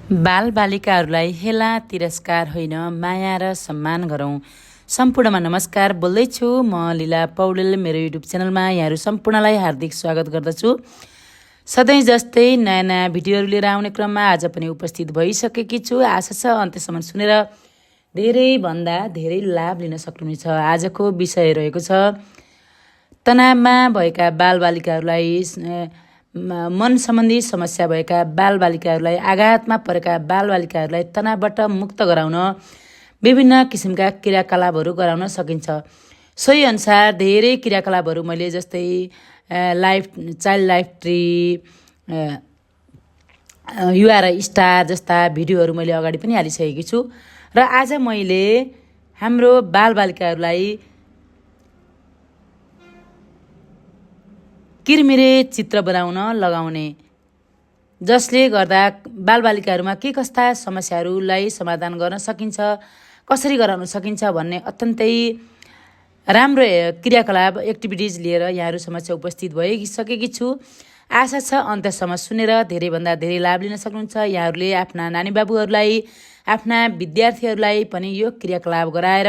बालबालिकाहरूलाई हेला तिरस्कार होइन माया र सम्मान गरौँ। सम्पूर्णमा नमस्कार बोल्दैछु म लीला पौडेल। मेरो युट्युब च्यानलमा यहाँहरू सम्पूर्णलाई हार्दिक स्वागत गर्दछु। सधैँ जस्तै नयाँ नयाँ भिडियोहरू लिएर आउने क्रममा आज पनि उपस्थित भइसकेकी छु। आशा छ अन्त्यसम्म सुनेर धेरैभन्दा धेरै लाभ लिन सक्नुहुनेछ। आजको विषय रहेको छ तनावमा भएका बालबालिकाहरूलाई, मन सम्बन्धी समस्या भएका बालबालिकाहरूलाई, आघातमा परेका बालबालिकाहरूलाई तनावबाट मुक्त गराउन विभिन्न किसिमका क्रियाकलापहरू गराउन सकिन्छ। सोही अनुसार धेरै क्रियाकलापहरू मैले जस्तै child life tree, you're star जस्ता भिडियोहरू मैले अगाडि पनि हालिसकेकी छु र आज मैले हाम्रो बालबालिकाहरूलाई किरमिरे चित्र बनाउन लगाउने, जसले गर्दा बालबालिकाहरूमा के कस्ता समस्याहरूलाई समाधान गर्न सकिन्छ, कसरी गराउन सकिन्छ भन्ने अत्यन्तै राम्रो क्रियाकलाप एक्टिभिटिज लिएर यहाँहरू समक्ष उपस्थित भइसकेकी छु। आशा छ अन्त्यसम्म सुनेर धेरैभन्दा धेरै लाभ लिन सक्नुहुन्छ। यहाँहरूले आफ्ना नानी बाबुहरूलाई, आफ्ना विद्यार्थीहरूलाई पनि यो क्रियाकलाप गराएर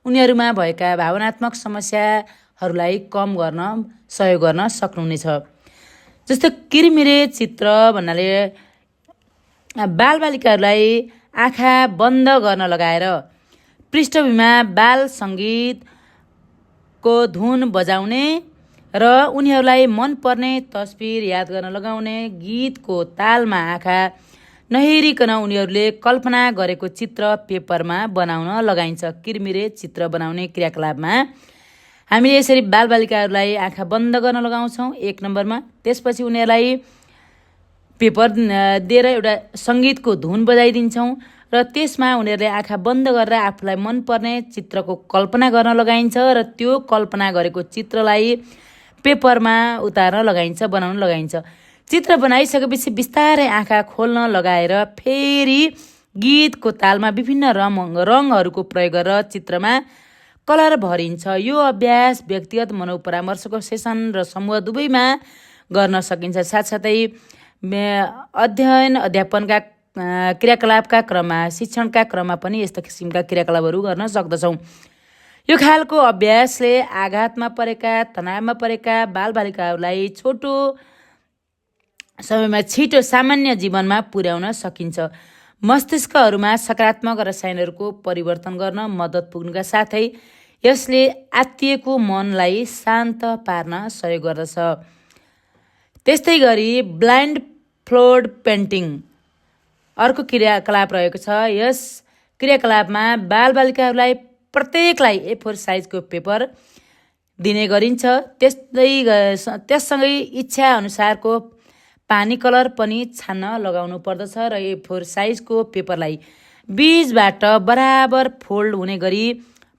उनीहरूमा भएका भावनात्मक समस्याहरूलाई कम गर्न सहयोग गर्न सक्नुहुनेछ। जस्तो किरमिरे चित्र भन्नाले बालबालिकाहरूलाई आँखा बन्द गर्न लगाएर पृष्ठभूमिमा बाल सङ्गीतको धुन बजाउने र उनीहरूलाई मनपर्ने तस्बिर याद गर्न लगाउने, गीतको तालमा आँखा नहेरिकन उनीहरूले कल्पना गरेको चित्र पेपरमा बनाउन लगाइन्छ। किरमिरे चित्र बनाउने क्रियाकलापमा हामीले यसरी बालबालिकाहरूलाई आँखा बन्द गर्न लगाउँछौँ 1 नम्बरमा। त्यसपछि उनीहरूलाई पेपर दिएर एउटा सङ्गीतको धुन बजाइदिन्छौँ र त्यसमा उनीहरूले आँखा बन्द गरेर आफूलाई मनपर्ने चित्रको कल्पना गर्न लगाइन्छ र त्यो कल्पना गरेको चित्रलाई पेपरमा उतार्न लगाइन्छ, बनाउन लगाइन्छ। चित्र बनाइसकेपछि बिस्तारै आँखा खोल्न लगाएर फेरि गीतको तालमा विभिन्न रङहरूको प्रयोग गरेर चित्रमा कलर भरिन्छ। यो अभ्यास व्यक्तिगत मनोपरामर्शको सेसन र समूह दुवैमा गर्न सकिन्छ। साथसाथै अध्यापनका क्रियाकलापका क्रममा, शिक्षणका क्रममा पनि यस्ता किसिमका क्रियाकलापहरू गर्न सक्दछौँ। यो खालको अभ्यासले आघातमा परेका, तनावमा परेका बालबालिकाहरूलाई छोटो समयमा छिटो सामान्य जीवनमा पुर्याउन सकिन्छ। मस्तिष्कहरूमा सकारात्मक रसायनहरूको परिवर्तन गर्न मद्दत पुग्नुका साथै यसले आत्तिएको मनलाई शान्त पार्न सहयोग गर्दछ। त्यस्तै गरी ब्लाइन्ड फ्लोड पेन्टिङ अर्को क्रियाकलाप रहेको छ। यस क्रियाकलापमा बालबालिकाहरूलाई प्रत्येकलाई A4 साइजको पेपर दिने गरिन्छ। त्यससँगै इच्छा अनुसारको पानी कलर पनि छान्न लगाउनु पर्दछ र A4 साइजको पेपरलाई बीचबाट बराबर फोल्ड हुने गरी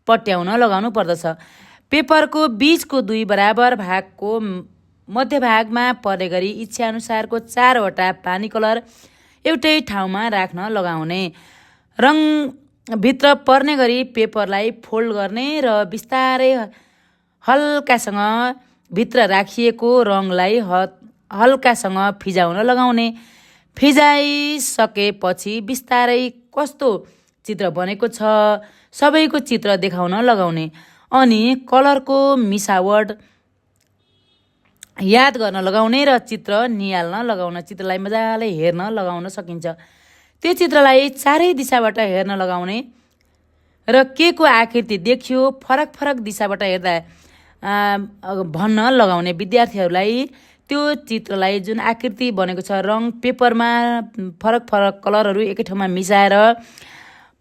पट्याउन लगाउनु पर्दछ। पेपरको बीचको 2 बराबर भागको मध्यभागमा पर्ने गरी इच्छा अनुसारको 4वटा पानी कलर एउटै ठाउँमा राख्न लगाउने, रङभित्र पर्ने गरी पेपरलाई फोल्ड गर्ने र बिस्तारै हल्कासँग भित्र राखिएको रङलाई हल्कासँग फिजाउन लगाउने। फिजाइसकेपछि बिस्तारै कस्तो चित्र बनेको छ सबैको चित्र देखाउन लगाउने अनि कलरको मिसावट याद गर्न लगाउने र चित्र निहाल्न लगाउन, चित्रलाई मजाले हेर्न लगाउन सकिन्छ। त्यो चित्रलाई चारै दिशाबाट हेर्न लगाउने र के को आकृति देखियो फरक फरक दिशाबाट हेर्दा भन्न लगाउने। विद्यार्थीहरूलाई त्यो चित्रलाई जुन आकृति बनेको छ रङ पेपरमा फरक फरक कलरहरू एकै ठाउँमा मिसाएर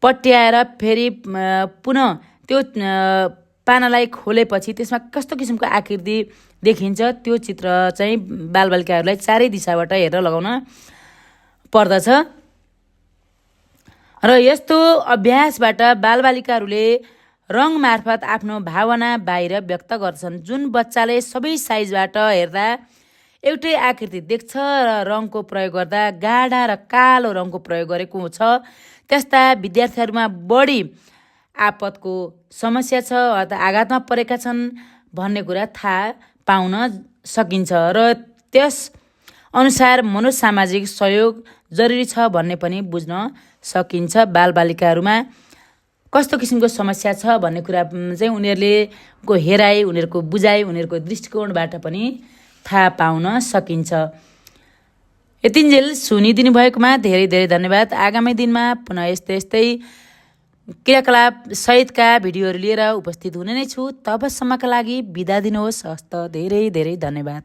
पट्याएर फेरि पुनः त्यो पानालाई खोलेपछि त्यसमा कस्तो किसिमको आकृति देखिन्छ त्यो चित्र चाहिँ बालबालिकाहरूलाई चारै दिशाबाट हेरेर लगाउन पर्दछ। र यस्तो अभ्यासबाट बालबालिकाहरूले रङ मार्फत आफ्नो भावना बाहिर व्यक्त गर्छन्। जुन बच्चाले सबै साइजबाट हेर्दा एउटै आकृति देख्छ र रङको प्रयोग गर्दा गाढा र कालो रङको प्रयोग गरेको छ, त्यस्ता विद्यार्थीहरूमा बढी आपतको समस्या छ अथवा आघातमा परेका छन् भन्ने कुरा थाहा पाउन सकिन्छ र त्यस अनुसार मनोसामाजिक सहयोग जरुरी छ भन्ने पनि बुझ्न सकिन्छ। बालबालिकाहरूमा कस्तो किसिमको समस्या छ भन्ने कुरा चाहिँ उनीहरूको हेराइ, उनीहरूको बुझाइ, उनीहरूको दृष्टिकोणबाट पनि थाहा पाउन सकिन्छ। यतिन्जेल सुनिदिनु भएकोमा धेरै धेरै धन्यवाद। आगामी दिनमा पुनः यस्तै क्रियाकलाप सहितका भिडियोहरू लिएर उपस्थित हुने नै छु। तबसम्मका लागि बिदा दिनुहोस्। हस्त धेरै धेरै धन्यवाद।